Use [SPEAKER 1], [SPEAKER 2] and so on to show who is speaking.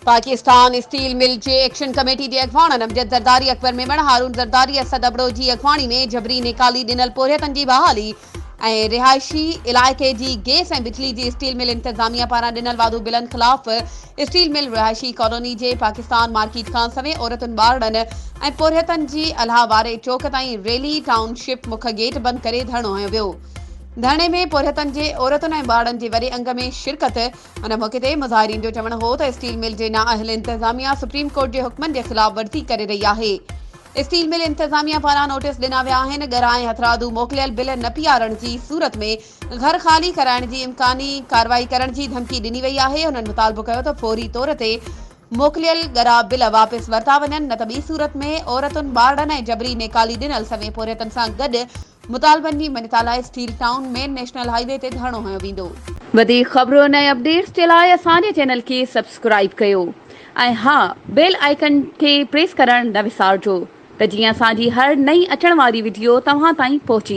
[SPEAKER 1] Pakistan steel mill جي action committee جي اڳواڻن امجد زرداري، اڪبر ميمڻ، هارون زرداري، اسد ابڙو جي اڳواڻي ۾ جبري نيڪالي ڏنل پورهيتن جي بحالي ۽ رهائشي علائقي جي گيس ۽ بجلي جي اسٽيل مل انتظاميا پاران ڏنل واڌو بلن خلاف اسٽيل مل رهائشي ڪالوني جي پاڪستان مارڪيٽ کان سوين عورتن، ٻارڙن ۽ پورهيتن جي الهه واري چوڪ تائين ريلي ٽائون شپ مک گيٽ بند ڪري ڌرڻو هنيو ويو. ڌرڻي ۾ پورهيتن جي عورتن ۽ ٻارڙن جي وڏي انگ ۾ شرڪت ان موقعي تي مظاهرين جو چوڻ هو ته اسٽيل مل جي نااهل انتظاميا سپريم ڪورٽ جي حڪمن جي خلاف ورزي ڪري رهي آهي، اسٽيل مل انتظاميا پاران نوٽيس ڏنا ويا آهن، ڳرا ۽ هٿرادو موڪليل بل نه پيارڻ جي صورت ۾ گهر خالي ڪرائڻ جي امڪاني ڪارروائي ڪرڻ جي ڌمڪي ڏني وئي آهي، هنن مطالبو ڪيو ته فوري طور تي موڪليل ڳرا بل واپس ورتا وڃن نه ته ٻي صورت ۾ عورتن، ٻارڙن ۽ جبري نيڪالي ڏنل سوين پورهيتن سان گڏ مطالبن جي مڃتا لاء steel town main national highway تي ڌرڻو هنيو ويندو. وڌيڪ خبرن ۽ اپڊيٽس جي لاء اسان جي چينل کي سبسڪرائيب ڪيو ۽ ها بيل آئيڪن کي پريس ڪرڻ نه وسارجو ته جيئن اسان جي هر نئين اچڻ واري وڊيو توهان تائين پهچي.